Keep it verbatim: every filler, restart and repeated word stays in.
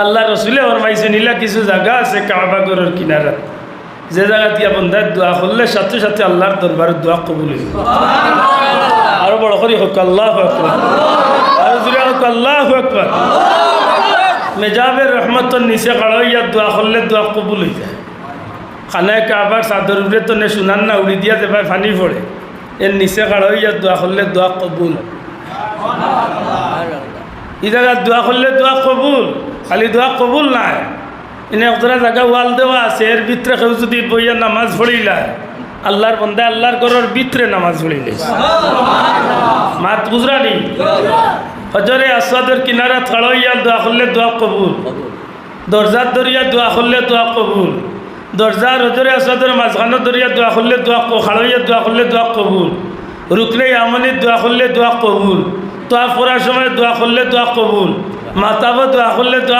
আল্লার রসুলে ফরমাইছইন, ইলা কিছু জাগা আছে কাবা ঘরর কিনারাত, যে জাগাত গিয়া বন্দায় দোয়া করলে সাথে সাথে আল্লার দরবারো দোয়া কবুল অইবো। আরো বড় করি কউক্কা, আল্লাহু আকবার। আরো জোরে কউক্কা, আল্লাহু আকবার। মেজাবে রহমতর নিচে খাড়া অইয়া দোয়া করলে দোয়া কবুল অইযায়। খানায়ে কাবার চাদর উপরে তনে সোনার নাউরি দিয়া যেবায় পানি পড়ে, এর নিচে খাড়া অইয়া দোয়া করলে দোয়া কবুল। ই জাগাত দোয়া করলে দোয়া কবুল, খালি দোয়া কবুল নায়। ইনো একজরা জাগা ওয়াল দেওয়া আছে, এর ভিতরে কেউ যুদি বইয়া নামাজ পড়িলায়, আল্লার বন্দায় আল্লার ঘরর ভিতরে নামাজ পড়িলাইছে। মাত বুঝরা নি? হজরে আসওয়াদর কিনারাত খাড়া অইয়া দোয়া করলে দোয়া কবুল। দরজার দরিয়া দোয়া করলে দোয়া কবুল। দরজার হজরে আসওয়াদর মাঝখানো দরিয়া দোয়া করলে দোয়া ক-, খাড়া অইয়া দোয়া করলে দোয়া কবুল। রুকনে ইয়ামানিত দোয়া করলে দোয়া কবুল। তওয়াফ করার সময় দোয়া করলে দোয়া কবুল। মাতাবো দোয়া করলে দোয়া